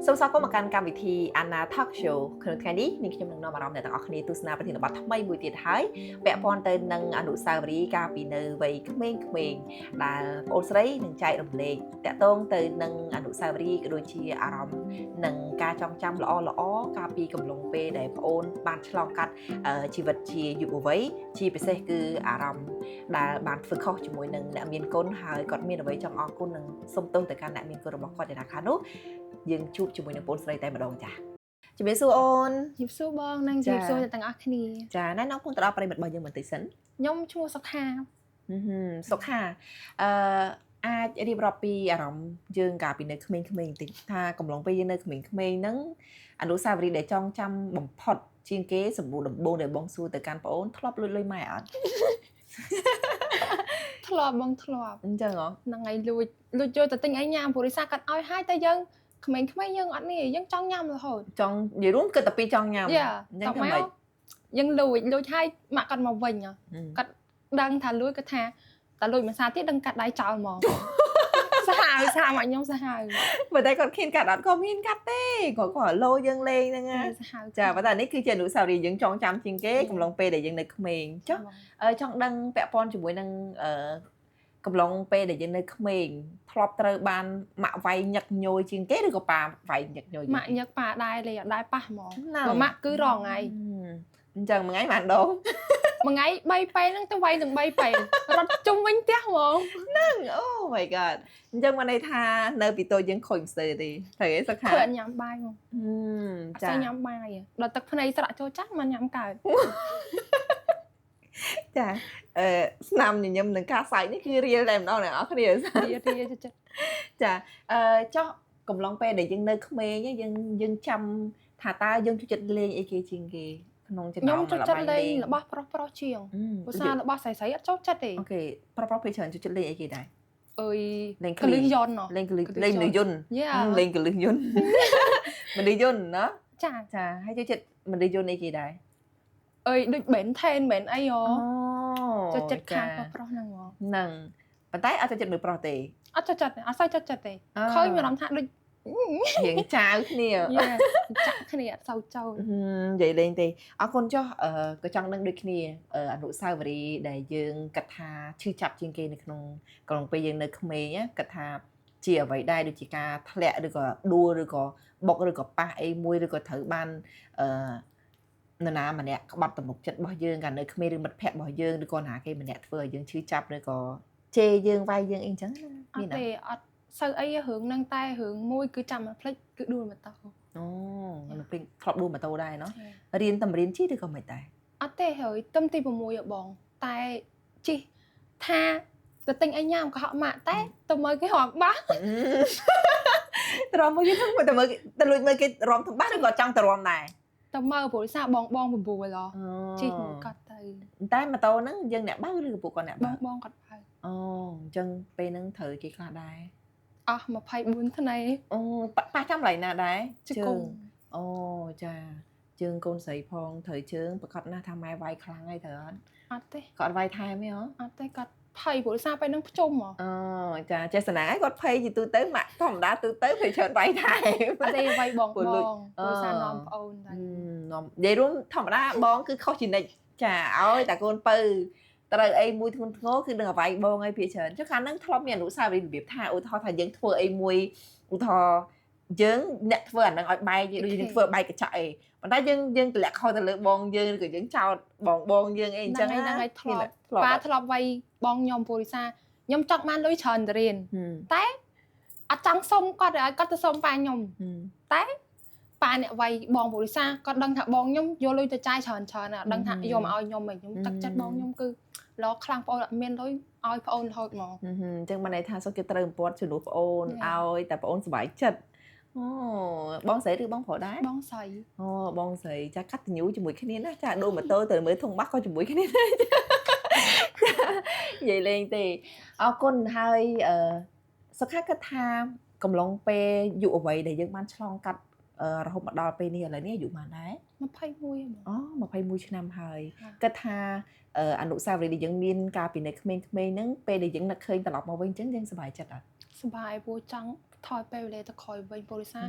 សូមស្វាគមន៍មកកាន់កម្មវិធី Anna Talk Show ក្នុងថ្ងៃនេះនាងខ្ញុំនឹងនាំអារម្មណ៍អ្នកទាំងអស់គ្នាទស្សនាប្រធានបទថ្មីមួយទៀតហើយពាក់ព័ន្ធទៅនឹងអនុស្សាវរីយ៍កាលពីនៅវ័យក្មេងៗដែលប្អូនស្រីនឹងចែករំលែកតាក់ទងទៅនឹងអនុស្សាវរីយ៍ក៏ដូចជាអារម្មណ៍និងការចងចាំល្អៗកាលពីកំឡុងពេលដែលប្អូនបានឆ្លងកាត់ជីវិតជាយុវវ័យជាពិសេសគឺអារម្មណ៍ដែលបានធ្វើខុសជាមួយនឹងអ្នកមានគុណហើយគាត់មានអ្វីចង់អរគុណនិងសុំទោសទៅកាន់អ្នកមានគុណរបស់គាត់យ៉ាងណាខ្លះនោះយើងជួបជាមួយនឹងប្អូនស្រីតែម្ដងចា៎ជំរាបសួរអូន ជម្រាបសួរបងនិងជម្រាបសួរអ្នកទាំងអស់គ្នា ចាណែនាំខ្លួនទៅដល់ប្រិយមិត្តរបស់យើងបន្តិចសិន ខ្ញុំឈ្មោះសុខា សុខាអឺអាចរៀបរាប់ពីអារម្មណ៍យើងកាលពីនៅក្មេងៗបន្តិចថាកំឡុងពេលយើងនៅក្មេងៗហ្នឹងអនុស្សាវរីយ៍ដែលចងចាំបំផុតជាងគេសម្បូរដំបូងដែលបងសួរទៅកាន់ប្អូនធ្លាប់លួចលុយម៉ែអត់ ធ្លាប់បងធ្លាប់ អញ្ចឹងហ៎ ហ្នឹងហើយលួចលួចយកទៅទិញអីញ៉ាំព្រោះរិសាកាត់ឲ្យហើយតែយើងក្មេងៗយើងអត់នេះយើងចង់ញ៉ាំរហូត ចង់និយាយរួមគិតតែពីចង់ញ៉ាំ យ៉ា អញ្ចឹងធ្វើម៉េច យើងលួចលួចហើយម៉ាក់គាត់មកវិញគាត់ដឹងថាលួចគាត់ថាតែលួចមួយសាទៀតដឹងកាត់ដៃចោលហ្មងសាហាវសាហាវមកខ្ញុំសាហាវ បើតែគាត់ហ៊ានកាត់អត់ក៏មានកាត់ទេគាត់គាត់លោយើងលេងហ្នឹងណា សាហាវ ចាប៉ុន្តែនេះគឺជាអនុស្សាវរីយ៍យើងចងចាំជាងគេកំឡុងពេលដែលយើងនៅក្មេងចុះចង់ដឹងពាក់ព័ន្ធជាមួយនឹងអឺកំឡុងពេលដែលយើងនៅក្មេងធ្លាប់ត្រូវបានម៉ាក់វាយញឹកញយជាងគេឬក៏ប៉ាវាយញឹកញយ ម៉ាក់ញឹកប៉ាដែរលេអត់ដែរប៉ះហ្មងបើម៉ាក់គឺរងថ្ងៃ អញ្ចឹងមួយថ្ងៃប៉ុន្មានដង មួយថ្ងៃ3ពេលហ្នឹងទៅវាយទាំង3ពេលរត់ជុំវិញផ្ទះហ្មង ហ្នឹង Oh my god អញ្ចឹងមកន័យថានៅពីតូចយើងខូចមិនស្ទើរទេត្រូវទេសុខា ខូចអត់ញ៉ាំបាយហ្មង ចា ញ៉ាំបាយដល់ទឹកភ្នែកស្រក់ចូលចាស់មកញ៉ាំកើត ចាអឺស្នាមញញឹមនឹងការសើចនេះគឺរៀលតែម្ដងអ្នកនរគ្នា រៀលរៀលចិត្ត ចាអឺចុះកំឡុងពេលដែលយើងនៅក្មេងយើងយើងចាំថាតើយើងចូលចិត្តលេងអីគេជាងគេក្នុងចំណោម ខ្ញុំចូលចិត្តលេងរបស់ប្រុសប្រុសជាងព្រោះសាររបស់ស្រីស្រីអត់ចូលចិត្តទេ OK ប្រុសប្រុសពេលច្រើនចូលចិត្តលេងអីគេដែរ អើយ លេង កលឹះយន្ត លេងកលឹះលេងមនុស្សយន្តលេងកលឹះយន្តមនុស្សយន្តណា ចា ចាហើយចូលចិត្តមនុស្សយន្តអីគេដែរ អើយដូច Ben 10 Ben អីហ៎ចូលចិត្តខាងប្រុសប្រុសហ្នឹងហ្មង ហ្នឹងប៉ុន្តែអត់ចូលចិត្តមើលប្រុសទេ អត់ចូលចិត្តអត់សូវចូលចិត្តទេឃើញមានអារម្មណ៍ថាដូច រៀងចាវគ្នា ចាក់គ្នាអត់សូវចូល និយាយលេងទេអរគុណចុះក៏ចង់ដឹងដូចគ្នាអនុស្សាវរីយ៍ដែលយើងគិតថាឈឺចាប់ជាងគេនៅក្នុងកំឡុងពេលយើងនៅក្មេងគិតថាជាអ្វីដែរដូចជាការធ្លាក់ឬក៏ដួលឬក៏បុកឬក៏ប៉ះអីមួយឬក៏ត្រូវបានអឺនរណាម្នាក់ក្បត់ទំនុកចិត្តរបស់យើងកាលនៅក្មេងឬមិត្តភ័ក្តិរបស់យើងឬក៏ណាគេម្នាក់ធ្វើឲ្យយើងឈឺចាប់ឬក៏ជេរយើងវាយយើងអីចឹង មានអត់ទេអត់សូវអីរឿងហ្នឹងតែរឿងមួយគឺចាំមិនភ្លេចគឺដួលម៉ូតូ អូនៅពេលធ្លាប់ដួលម៉ូតូដែរណោះរៀនតែរៀនជិះឬក៏មិនដែរ អត់ទេហើយទឹមទី6ហ៎បងតែជិះថាទៅទិញអីញ៉ាំកុហកម៉ាក់តែទៅមើលគេរាប់បាស ទៅរំមើលគេទៅមើលទៅលួចមើលគេរំទាំងបាសឬក៏ចង់ទៅរំដែរ ទៅមើលព្រោះសារបងបង9ឡជិះគាត់ទៅ តែម៉ូតូហ្នឹងយើងអ្នកបើកឬពួកគាត់អ្នកបើក បងគាត់បើក អូអញ្ចឹងពេលហ្នឹងត្រូវគេខ្លះដែរ អស់24ថ្ងៃ អូប៉ះចាំកន្លែងណាដែរ ជើង អូចាជើងកូនស្រីផងត្រូវជើងប្រកាសណាស់ថាម៉ែវាយខ្លាំងហើយត្រូវអត់ អត់ទេ គាត់វាយថែមទេហ៎ អត់ទេគាត់ភ័យព្រោះសារពេលហ្នឹងភ្ជុំហ៎ អូចាចេសនាឯងគាត់ភ័យជាទូទៅម៉ាក់ធម្មតាទូទៅភ័យច្រើនវាយថែម អត់ទេវាយបងបងព្រោះសារនាំប្អូន តែនាំនិយាយរួមធម្មតាបងគឺខុសជានិច្ចចាឲ្យតែកូនពៅត្រូវអីមួយធ្ងន់ធ្ងរគឺនឹងអវាយបងឲ្យភាគច្រើនចុះខាងហ្នឹងធ្លាប់មានអនុស្សាវរីយ៍របៀបថាឧទាហរណ៍ថាយើងធ្វើអីមួយឧទាហរណ៍យើងអ្នកធ្វើអាហ្នឹងឲ្យបែកដូចយើងធ្វើបែកកញ្ចក់អីប៉ុន្តែយើងយើងទម្លាក់ខុសទៅលើបងយើងឬក៏យើងចោទបងបងយើងអីអញ្ចឹង ហ្នឹងហើយធ្លាប់ប៉ាធ្លាប់វាយបងខ្ញុំពូរិសាខ្ញុំចង់បានលុយច្រើនទៅរៀនតែអត់ចង់សុំគាត់ឲ្យគាត់ទៅសុំប៉ាខ្ញុំតែប៉ាអ្នកវាយបងពូរិសាគាត់ដឹងថាបងខ្ញុំយកលុយទៅចាយច្រើនច្រើនអត់ដឹងថាយកមកឲ្យខ្ញុំឯងខ្ញុំទឹកចិត្តបងខ្ញុំគឺលោខ្លាំងប្អូនអត់មានលុយឲ្យប្អូនរហូតហ្មង អញ្ចឹងបានន័យថាសុខគេត្រូវអំពាត់ជំនួសប្អូនឲ្យតែប្អូនសប្បាយចិត្តអូបងស្រីឬបងប្រុសដែរ បងស្រី អូបងស្រីចាកាត់ញូជាមួយគ្នាណាចាដូរម៉ូតូទៅមើលធុងបាសក៏ជាមួយគ្នាដែរនិយាយលេងទេអរគុណហើយអឺសុខាគិតថាកំឡុងពេលយុវវ័យដែលយើងបានឆ្លងកាត់រហូតមកដល់ពេលនេះឥឡូវនេះអាយុប៉ុន្មានដែរ 21ហ្មង អូ21ឆ្នាំហើយគិតថាអនុស្សាវរីយ៍ដែលយើងមានកាលពីនៅក្មេងៗហ្នឹងពេលដែលយើងនឹកឃើញត្រឡប់មកវិញអញ្ចឹងយើងសប្បាយចិត្តអត់ សប្បាយព្រោះចង់ ថយពេលវេលាទៅក្រោយវិញព្រោះដោយសារ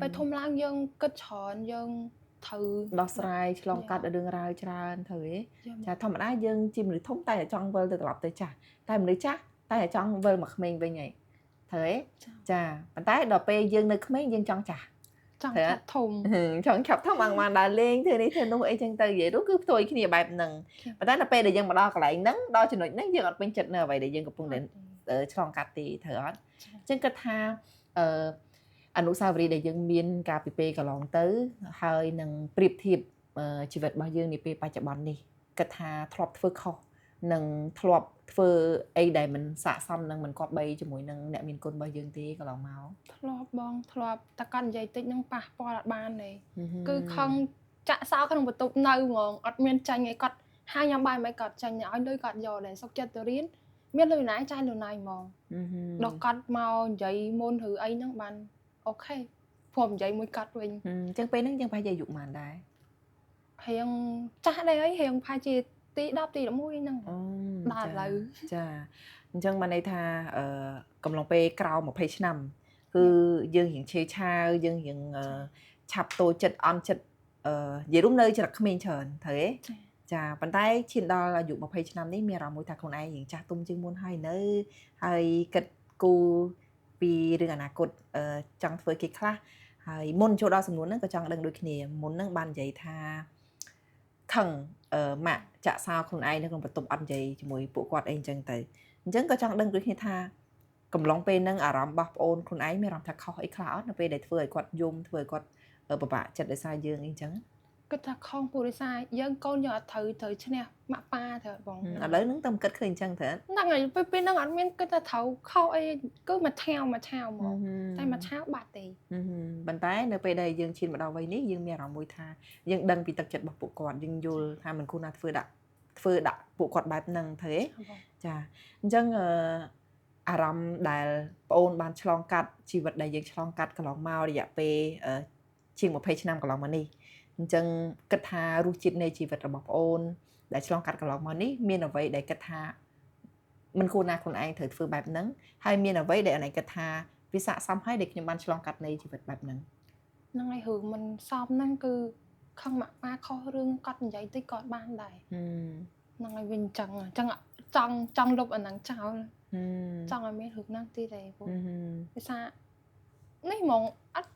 ពេលធំឡើងយើងគិតច្រើនយើងត្រូវ ដោះស្រាយឆ្លងកាត់រឿងរ៉ាវច្រើនត្រូវទេចាធម្មតាយើងជាមនុស្សធំតែចង់វិលទៅត្រឡប់ទៅចាស់តែមនុស្សចាស់តែចង់វិលមកក្មេងវិញហើយត្រូវទេចាប៉ុន្តែដល់ពេលយើងនៅក្មេងយើងចង់ចាស់ ចង់ឆាប់ធំ ចង់ឆាប់ធំអង្គបានដើរលេងធ្វើនេះធ្វើនោះអីចឹងទៅនិយាយនោះគឺផ្ទុយគ្នាបែបហ្នឹងប៉ុន្តែដល់ពេលដែលយើងមកដល់កន្លែងហ្នឹងដល់ចំណុចហ្នឹងយើងអត់ពេញចិត្តនៅអ្វីដែលយើងកំពុងតែឆ្លងកាត់ទេត្រូវអត់អញ្ចឹងគិតថាអឺអនុស្សាវរីយ៍ដែលយើងមានកាលពីពេលកន្លងទៅហើយនឹងប្រៀបធៀបជីវិតរបស់យើងនាពេលបច្ចុប្បន្ននេះគិតថាធ្លាប់ធ្វើខុសនិងធ្លាប់ធ្វើអីដែលមិនស័ក្តិសមនិងមិនគប្បីជាមួយនឹងអ្នកមានគុណរបស់យើងទេកន្លងមក ធ្លាប់បងធ្លាប់តែគាត់និយាយតិចនឹងប៉ះពាល់អត់បានទេគឺខឹងចាក់សោក្នុងបន្ទប់នៅហ្មងអត់មានចាញ់ឯគាត់ហៅញ៉ាំបាយមិនគាត់ចាញ់ឲ្យលុយគាត់យកដែរសុកចិត្តទៅរៀនមានលុយណាចាយលុយណាហ្មងដល់គាត់មកនិយាយមុនឬអីហ្នឹងបាន OK ព្រមនិយាយមួយគាត់វិញ អញ្ចឹងពេលហ្នឹងយើងប្រហែលជាអាយុប៉ុន្មានដែរ រៀងចាស់ដែរអីរៀងប្រហែលជាទី10ទី11ហ្នឹងដល់ឥឡូវ ចាអញ្ចឹងបានន័យថាអឺកំឡុងពេលក្រោម20ឆ្នាំគឺយើងរៀងឆេវឆាវយើងរៀងឆាប់តូចចិត្តអន់ចិត្តអឺនិយាយរួមនៅចរិតក្មេងច្រើនត្រូវទេចាប៉ុន្តែឈានដល់អាយុ20ឆ្នាំនេះមានអារម្មណ៍មួយថាខ្លួនឯងរៀងចាស់ទុំជាងមុនហើយនៅហើយគិតគូរពីរឿងអនាគតចង់ធ្វើគេខ្លះហើយមុនចូលដល់សំណួរហ្នឹងក៏ចង់ដឹងដូចគ្នាមុនហ្នឹងបាននិយាយថាខឹងម៉ាក់ចាក់សោខ្លួនឯងនៅក្នុងបន្ទប់អត់និយាយជាមួយពួកគាត់អីអញ្ចឹងទៅអញ្ចឹងក៏ចង់ដឹងដូចគ្នាថាកំឡុងពេលហ្នឹងអារម្មណ៍របស់ប្អូនខ្លួនឯងមានអារម្មណ៍ថាខុសអីខ្លះអត់នៅពេលដែលធ្វើឲ្យគាត់យំធ្វើឲ្យគាត់ពិបាកចិត្តដោយសារយើងអីចឹង គិតថាខំពូរិសាយើងកូនយើងអត់ត្រូវត្រូវឈ្នះម៉ាក់ប៉ាត្រូវបង ឥឡូវហ្នឹងតែគិតឃើញអញ្ចឹងត្រូវ ហ្នឹងហើយពេលហ្នឹងអត់មានគិតថាត្រូវខុសអីគឺមកឆាវមកឆាវហ្មងតែមកឆាវបាត់ទេ ប៉ុន្តែនៅពេលដែលយើងឈានមកដល់វ័យនេះយើងមានអារម្មណ៍មួយថាយើងដឹងពីទឹកចិត្តរបស់ពួកគាត់យើងយល់ថាមិនគួរណាធ្វើដាក់ពួកគាត់បែបហ្នឹងទៅទេចាអញ្ចឹងអារម្មណ៍ដែលប្អូនបានឆ្លងកាត់ជីវិតដែលយើងឆ្លងកាត់កន្លងមករយៈពេលជាង20ឆ្នាំកន្លងមកនេះអញ្ចឹងគិតថារសជាតិនៃជីវិតរបស់ប្អូនដែលឆ្លងកាត់កន្លងមកនេះមានអ្វីដែលគិតថាមិនគួរណាខ្លួនឯងត្រូវធ្វើបែបហ្នឹងហើយមានអ្វីដែលអូនឯងគិតថាវាស័ក្តិសមហើយដែលខ្ញុំបានឆ្លងកាត់នៃជីវិតបែបហ្នឹង ហ្នឹងហើយរឿងមិនសមហ្នឹងគឺខឹងម៉ាក់ប៉ាខុសរឿងគាត់និយាយតិចគាត់បានដែរហ្នឹងហើយវិញអញ្ចឹងចង់លុបអាហ្នឹងចោលចង់ឲ្យមានរឿងហ្នឹងទៀតទេព្រោះភាសានេះហ្មងអត់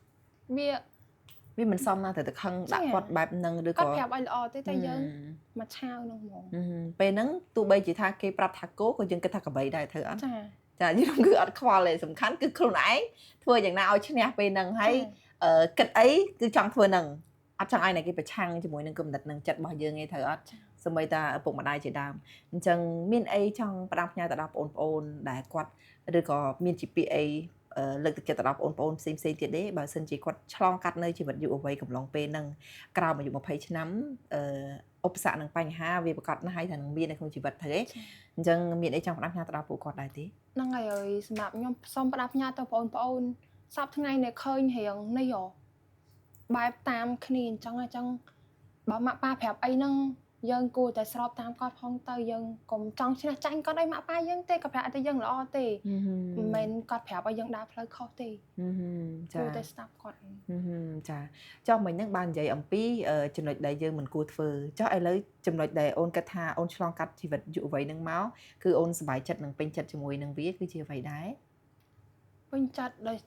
វា មិនសមណាស់ទៅខឹងដាក់គាត់បែបហ្នឹងឬក៏ គាត់ប្រាប់ឲ្យល្អទេតែយើងមកឆាវហ្នឹងហ្មង ពេលហ្នឹងទោះបីជាថាគេប្រាប់ថាគោក៏យើងគិតថាក្របីដែរត្រូវអត់ ចា ចាយើងគឺអត់ខ្វល់ទេសំខាន់គឺខ្លួនឯងធ្វើយ៉ាងណាឲ្យឈ្នះពេលហ្នឹងហើយគិតអីគឺចង់ធ្វើហ្នឹងអត់ចង់ឲ្យអ្នកគេប្រឆាំងជាមួយនឹងគំនិតនឹងចិត្តរបស់យើងឯងត្រូវអត់សូម្បីតែឪពុកម្ដាយជាដើមអញ្ចឹងមានអីចង់ផ្ដាំផ្ញើទៅដល់បងប្អូនដែលគាត់ឬក៏មានជាពាក្យអីលើកទឹកចិត្តទៅដល់បងប្អូនផ្សេងផ្សេងទៀតទេបើសិនជាគាត់ឆ្លងកាត់នៅជីវិតយុវវ័យកំឡុងពេលហ្នឹងក្រោមអាយុ20ឆ្នាំឧបសគ្គនិងបញ្ហាវាប្រកាសណាស់ហើយថានឹងមាននៅក្នុងជីវិតទៅទេអញ្ចឹងមានអីចង់ផ្ដាំផ្ញើទៅដល់ពួកគាត់ដែរទេ ហ្នឹងហើយសម្រាប់ខ្ញុំសូមផ្ដាំផ្ញើទៅបងប្អូនសប្តាហ៍ថ្ងៃនេះឃើញរៀងនេះបែបតាមគ្នាអញ្ចឹងបើម៉ាក់ប៉ាប្រាប់អីហ្នឹងយើងគួរតែស្របតាមគាត់ផងទៅយើងកុំចង់ឈ្នះចាញ់គាត់អីម៉ាក់ប៉ាយើងទេគាត់ប្រាប់តែយើងល្អទេមិនមែនគាត់ប្រាប់ឲ្យយើងដើរផ្លូវខុសទេ ចា គួរតែស្ដាប់គាត់ ចាចុះមិញហ្នឹងបាននិយាយអំពីចំណុចដែលយើងមិនគួរធ្វើចុះឥឡូវចំណុចដែលអូនគិតថាអូនឆ្លងកាត់ជីវិតយុវវ័យហ្នឹងមកគឺអូនសប្បាយចិត្តនិងពេញចិត្តជាមួយនឹងវាគឺជាអ្វីដែរ ពេញចិត្តដោយ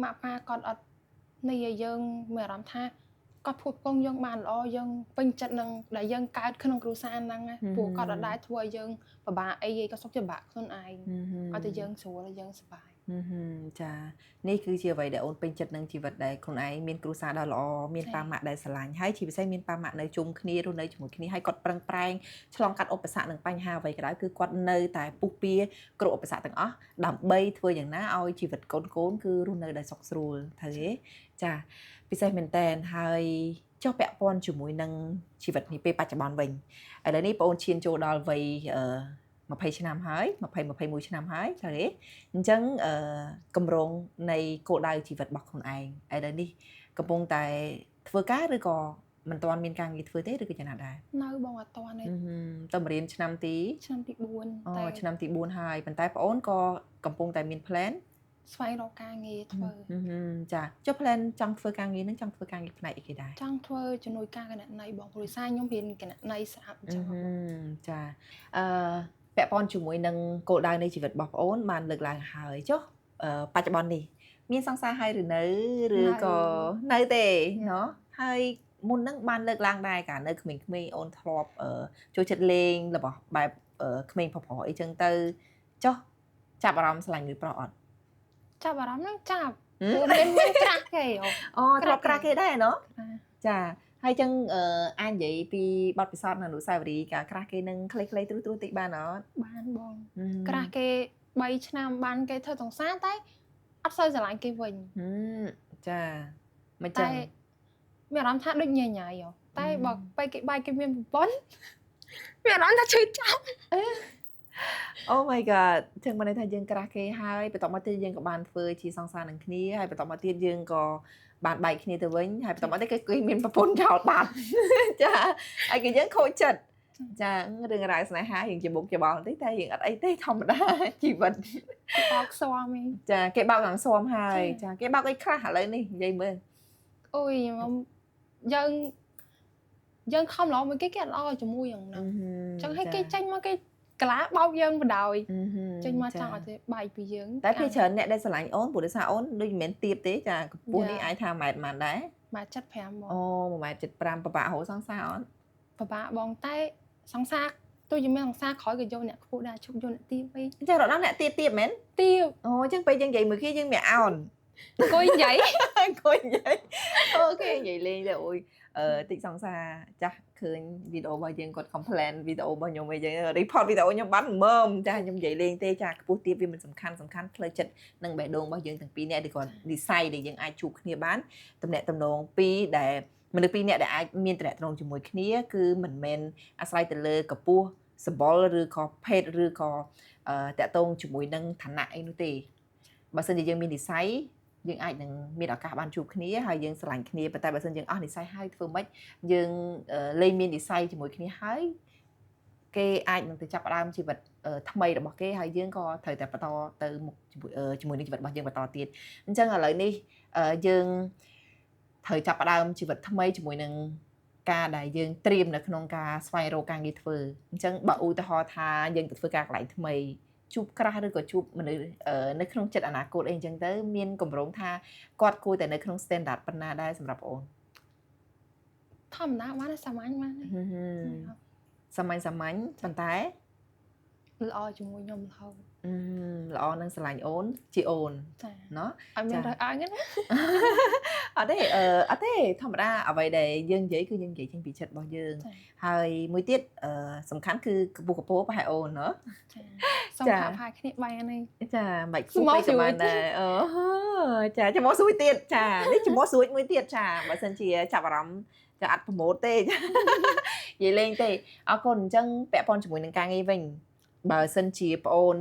ម៉ាក់ប៉ាគាត់អត់នេះឲ្យយើងមានអារម្មណ៍ថាគាត់ផ្គត់ផ្គង់យើងបានល្អយើងពេញចិត្តនឹងដែលយើងកើតក្នុងគ្រួសារហ្នឹងព្រោះគាត់អត់ដែលធ្វើឲ្យយើងពិបាកអីឯងក៏សុខចិត្តពិបាកខ្លួនឯងឲ្យតែយើងស្រួលឲ្យយើងសប្បាយ ចានេះគឺជាអ្វីដែលអូនពេញចិត្តនឹងជីវិតដែលខ្លួនឯងមានគ្រួសារដ៏ល្អមានប៉ាម៉ាក់ដែលស្រឡាញ់ហើយជាពិសេសមានប៉ាម៉ាក់នៅជុំគ្នារស់នៅជាមួយគ្នាហើយគាត់ប្រឹងប្រែងឆ្លងកាត់ឧបសគ្គនិងបញ្ហាអ្វីក៏ដោយគឺគាត់នៅតែពុះពៀគ្រប់ឧបសគ្គទាំងអស់ដើម្បីធ្វើយ៉ាងណាឲ្យជីវិតកូនៗគឺរស់នៅដោយសុខស្រួលត្រូវទេចាពិសេសមែនតែនហើយចុះពាក់ព័ន្ធជាមួយនឹងជីវិតនេះពេលបច្ចុប្បន្នវិញឥឡូវនេះបងអូនឈានចូលដល់វ័យ20ឆ្នាំហើយ20 21ឆ្នាំហើយត្រូវទេអញ្ចឹងកម្រងនៃគោលដៅជីវិតរបស់ខ្លួនឯងឥឡូវនេះកំពុងតែធ្វើការឬក៏មិនទាន់មានការងារធ្វើទេឬក៏យ៉ាងណាដែរ នៅបងអត់ទាន់ទេ ទៅរៀនឆ្នាំទី ឆ្នាំទី4 តែឆ្នាំទី4ហើយប៉ុន្តែបងអូនក៏កំពុងតែមាន plan ស្វែងរកការងារធ្វើ ចាចុះ plan ចង់ធ្វើការងារហ្នឹងចង់ធ្វើការងារផ្នែកអីគេដែរ ចង់ធ្វើជំនួយការគណនេយ្យបងព្រោះសារខ្ញុំរៀនគណនេយ្យស្រាប់អញ្ចឹង ចាអឺពាក់ព័ន្ធជាមួយនឹងគោលដៅនៃជីវិតរបស់ប្អូនបានលើកឡើងហើយចុះបច្ចុប្បន្ននេះមានសង្សារហើយឬនៅឬក៏នៅទេណោះហើយមុនហ្នឹងបានលើកឡើងដែរកាលនៅក្មេងៗអូនធ្លាប់ចូលចិត្តលេងរបស់បែបក្មេងប្រុសៗអីចឹងទៅចុះចាប់អារម្មណ៍ស្រឡាញ់មួយប្រុសអត់ ចាប់អារម្មណ៍ហ្នឹងចាប់ព្រោះមាន crush គេ អូធ្លាប់ crush គេដែរណោះចាហើយចឹងអាចនិយាយពីបទពិសោធន៍នៅអនុស្សាវរីយ៍ការ crush គេនឹងខ្លីៗត្រួសត្រាសតិចបានអត់ បានបង crush គេ3ឆ្នាំបានគេធ្វើសង្សារតែអត់សូវស្រឡាញ់គេវិញ ចាមិនចឹង មានអារម្មណ៍ថាដូចញ៉ៃញ៉ៃតែបើពេលគេបែកគេមានប្រពន្ធមានអារម្មណ៍ថាឈឺចាប់ Oh my god ចឹងមានន័យថាយើង crush គេហើយបន្ទាប់មកទៀតយើងក៏បានធ្វើជាសង្សារនឹងគ្នាហើយបន្ទាប់មកទៀតយើងក៏បានបែកគ្នាទៅវិញហើយបន្ទាប់មកទៀតគេមានប្រពន្ធចោលបាត់ចាហើយគេយើងខូចចិត្តចារឿងរ៉ាវស្នេហាយើងជាមុខច្បល់បន្តិចតែយើងអត់អីទេធម្មតាជីវិត បោកស្មឯង ចាគេបោកខាងស្មហើយចាគេបោកអីខ្លះឥឡូវនេះនិយាយមើល អូយយើងយើងខំល្អមួយគេគេអត់ល្អជាមួយយ៉ាងហ្នឹងចឹងឲ្យគេចេញមកគេកាឡាបោកយើងបណ្ដោយចេញមកចង់ឲ្យគេបែកពីយើង តែពេលច្រើនអ្នកដែលស្រឡាញ់អូនព្រោះដោយសារអូនដូចមិនមែនទៀបទេចាកម្ពស់នេះអាចថា1ម៉ែត្រប៉ុន្មានដែរ 1.75ម៉ែត្របង អូ1.75ម៉ែត្រពិបាករកសង្សារអត់ ពិបាកបងតែសង្សារទោះជាមានសង្សារក្រោយក៏យកអ្នកខ្ពស់ដែរឈប់យកអ្នកទៀបវិញ អញ្ចឹងរត់ដល់អ្នកទៀបទៀបមែន ទៀប អូអញ្ចឹងពេលយើងនិយាយមួយគេយើងមានអោន អង្គុយនិយាយ អង្គុយនិយាយ okay និយាយលេងទៅអូយអឺតិចសង្សារចាស់ឃើញវីដេអូរបស់យើងគាត់ complain វីដេអូរបស់ខ្ញុំអីចឹង report វីដេអូខ្ញុំបាត់មើមចាខ្ញុំនិយាយលេងទេចាខ្ពស់ទៀបវាមិនសំខាន់សំខាន់ផ្លូវចិត្តនិងបេះដូងរបស់យើងទាំងពីរនាក់ឬក៏និស័យដែលយើងអាចជួបគ្នាបានតំណែងតំណងពីរដែលមនុស្សពីរនាក់ដែលអាចមានតំណែងជាមួយគ្នាគឺមិនមែនអាស្រ័យទៅលើកម្ពស់សម្បុរឬក៏ភេទឬក៏តាក់ទងជាមួយនឹងឋានៈអីនោះទេបើសិនជាយើងមាននិស័យយើងអាចនឹងមានឱកាសបានជួបគ្នាហើយយើងស្រឡាញ់គ្នាប៉ុន្តែបើសិនយើងអស់និស័យហើយធ្វើម៉េចយើងលែងមាននិស័យជាមួយគ្នាហើយគេអាចនឹងទៅចាប់ផ្ដើមជីវិតថ្មីរបស់គេហើយយើងក៏ត្រូវតែបន្តទៅមុខជាមួយនឹងជីវិតរបស់យើងបន្តទៀតអញ្ចឹងឥឡូវនេះយើងត្រូវចាប់ផ្ដើមជីវិតថ្មីជាមួយនឹងការដែលយើងត្រៀមនៅក្នុងការស្វែងរកការងារធ្វើអញ្ចឹងបើឧទាហរណ៍ថាយើងទៅធ្វើការកន្លែងថ្មីជួប crush ឬក៏ជួបមនុស្សនៅក្នុងចិត្តអនាគតអីអញ្ចឹងទៅមានកម្រងថាគាត់គួរតែនៅក្នុង standard ប៉ុណ្ណាដែរសម្រាប់អូន ធម្មតាបានសាមញ្ញបាន សាមញ្ញសាមញ្ញប៉ុន្តែ ល្អជាមួយខ្ញុំរហូត ល្អនឹងស្រឡាញ់អូនជាអូន ចា ណោះ អត់មានរើសអើងទេណា អត់ទេអឺអត់ទេធម្មតាអ្វីដែលយើងនិយាយគឺយើងនិយាយចេញពីចិត្តរបស់យើងហើយមួយទៀតអឺសំខាន់គឺកម្ពស់កម្ពស់ប្រហែលអូនណោះ ចាសូមផាផាគ្នាបាយនេះ ចាមិនខ្ពស់ពេកក៏បានដែរអូចាច្មោះស្រួយទៀតចានេះច្មោះស្រួយមួយទៀតចាបើសិនជាចាប់អារម្មណ៍ចាអត់ promote ទេនិយាយលេងទេអរគុណអញ្ចឹងពាក់ព័ន្ធជាមួយនឹងការងារវិញបើសិនជាប្អូន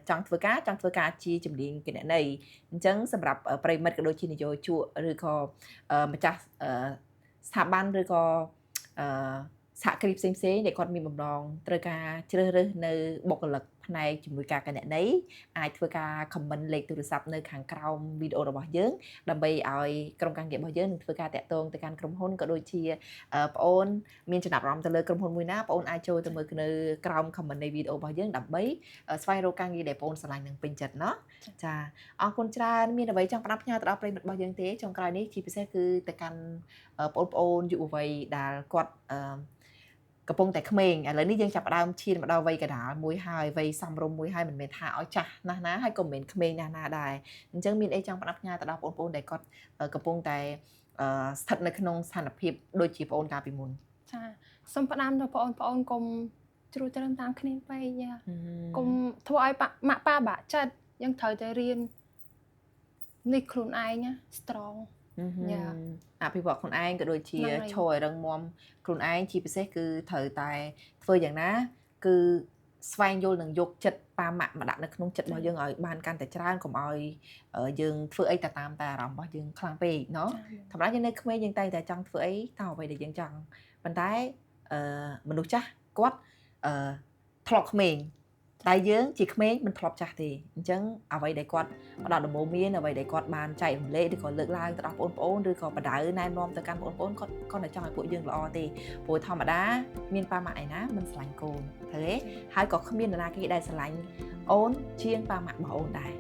ចង់ធ្វើការចង់ធ្វើការជាជំនាញគណនេយ្យអញ្ចឹងសម្រាប់ប្រិមិត្តក៏ដូចជានយោជកឬក៏ម្ចាស់ស្ថាប័នឬក៏សហគ្រាសផ្សេងផ្សេងដែលគាត់មានបំណងត្រូវការជ្រើសរើសនៅបុគ្គលិកផ្នែកជំនួយការគណនេយ្យអាចធ្វើការ comment លេខទូរស័ព្ទនៅខាងក្រោមវីដេអូរបស់យើងដើម្បីឲ្យក្រុមការងាររបស់យើងនឹងធ្វើការតាក់ទងទៅកាន់ក្រុមហ៊ុនក៏ដូចជាប្អូនមានចំណាប់អារម្មណ៍ទៅលើក្រុមហ៊ុនមួយណាប្អូនអាចចូលទៅមើលនៅក្រោម comment នៃវីដេអូរបស់យើងដើម្បីស្វែងរកការងារដែលប្អូនស្រឡាញ់និងពេញចិត្តណោះចាអរគុណច្រើនមានអ្វីចង់ផ្ដាំផ្ញើទៅដល់ប្រិយមិត្តរបស់យើងទេចុងក្រោយនេះជាពិសេសគឺទៅកាន់បងប្អូនយុវវ័យដែលគាត់កំពុងតែក្មេងឥឡូវនេះយើងចាប់ផ្ដើមឈានមកដល់វ័យកណ្ដាលមួយហើយវ័យសមរម្យមួយហើយមិនមែនថាឲ្យចាស់ណាស់ណាហើយក៏មិនមែនក្មេងណាស់ណាដែរអញ្ចឹងមានអីចង់ផ្ដាំផ្ញើទៅដល់បងប្អូនដែលគាត់កំពុងតែស្ថិតនៅក្នុងស្ថានភាពដូចជាបងប្អូនកាលពីមុន ចាសូមផ្ដាំដល់បងប្អូនកុំជ្រួតជ្រើមតាមគ្នាពេកយ៉ាកុំធ្វើឲ្យម៉ាក់ប៉ាបាក់ចិត្តយើងត្រូវតែរៀននេះខ្លួនឯងណា strong យ៉ាអភិវឌ្ឍខ្លួនឯងក៏ដូចជាឈរឲ្យរឹងមាំខ្លួនឯងជាពិសេសគឺត្រូវតែធ្វើយ៉ាងណាគឺស្វែងយល់និងយកចិត្តប៉ាម៉ាក់មកដាក់នៅក្នុងចិត្តរបស់យើងឲ្យបានកាន់តែច្រើនកុំឲ្យយើងធ្វើអីតែតាមតែអារម្មណ៍របស់យើងខ្លាំងពេកណោះធម្មតាយើងនៅក្មេងយើងតែងតែចង់ធ្វើអីតើអ្វីដែលយើងចង់ប៉ុន្តែអឺមនុស្សចាស់គាត់អឺធ្លាប់ក្មេង តែយើងជាក្មេងមិនធ្លាប់ចាស់ទេអញ្ចឹងអ្វីដែលគាត់ផ្ដល់ដំបូន្មានអ្វីដែលគាត់បានចែករំលែកឬក៏លើកឡើងទៅដល់បងប្អូនឬក៏បដៅណែនាំទៅកាន់បងប្អូនគាត់គាត់តែចង់ឲ្យពួកយើងល្អទេព្រោះធម្មតាមានប៉ាម៉ាក់ឯណាមិនស្រឡាញ់កូនត្រូវទេហើយក៏គ្មាននរណាគេដែលស្រឡាញ់អូនជាងប៉ាម៉ាក់របស់អូនដែរ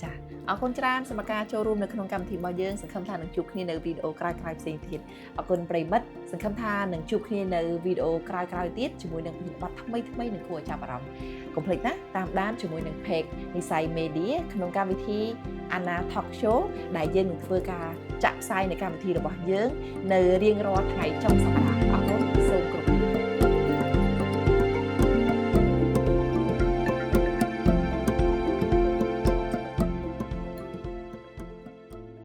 ចាអរគុណច្រើនសម្រាប់ការចូលរួមនៅក្នុងកម្មវិធីរបស់យើងសង្ឃឹមថានឹងជួបគ្នានៅវីដេអូក្រោយៗផ្សេងទៀតអរគុណប្រិយមិត្តសង្ឃឹមថានឹងជួបគ្នានៅវីដេអូក្រោយៗទៀតជាមួយនឹងប្រធានបទថ្មីៗនឹងគួរឲ្យចាប់អារម្មណ៍កុំភ្លេចណាតាមដានជាមួយនឹង page និស័យ Media ក្នុងកម្មវិធី Anna Talk Show ដែលយើងនឹងធ្វើការចាក់ផ្សាយនៅកម្មវិធីរបស់យើងនៅរៀងរាល់ថ្ងៃចុងសប្តាហ៍អរគុណសូមគោរពលា។